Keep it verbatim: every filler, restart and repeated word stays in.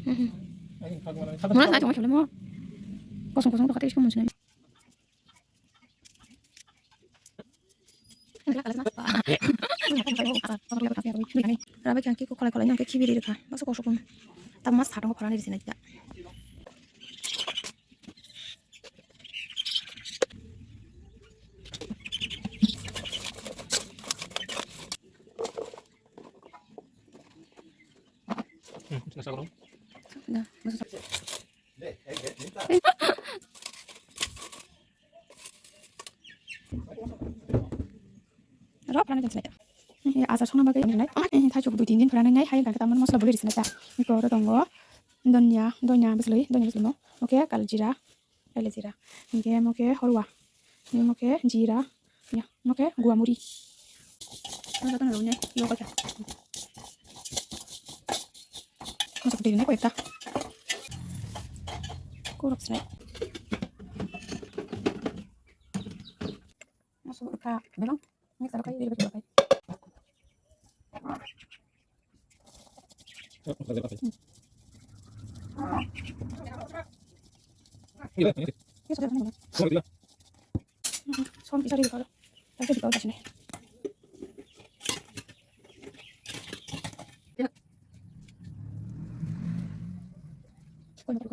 Mura sai tongma khole mo. Kosong kosong to kate isko mun sinai. Rabai khe ang khe kok kholai kholai nang khe khibiri rwkha. Masa kosok kung. Tabuk mas satong kho khorang ni risi nai ta. Rok rani jeng sinai. Achar songna bagwi nai. Thaichuk dui tin din phwrani nai hai gangkhe tamani mosla bwlwi risi nai ta. Iko oro tongo donya, donya bwslwi, donya bwslwi no. Oke kal jira, kal jira. Hinkhe mo khe horwa. Hinkhe mo khe jira. Ya, mo khe guamuri. Ano jotono rwwi nai, yo koi kha. Masa putih ini koi ta. Kurok sinai. Masuk ka belong. Ini taruh kai, ini taruh kai. Ini sudah, ini sudah. Som bisa di kalau. Tapi di kalau sini. Kau nak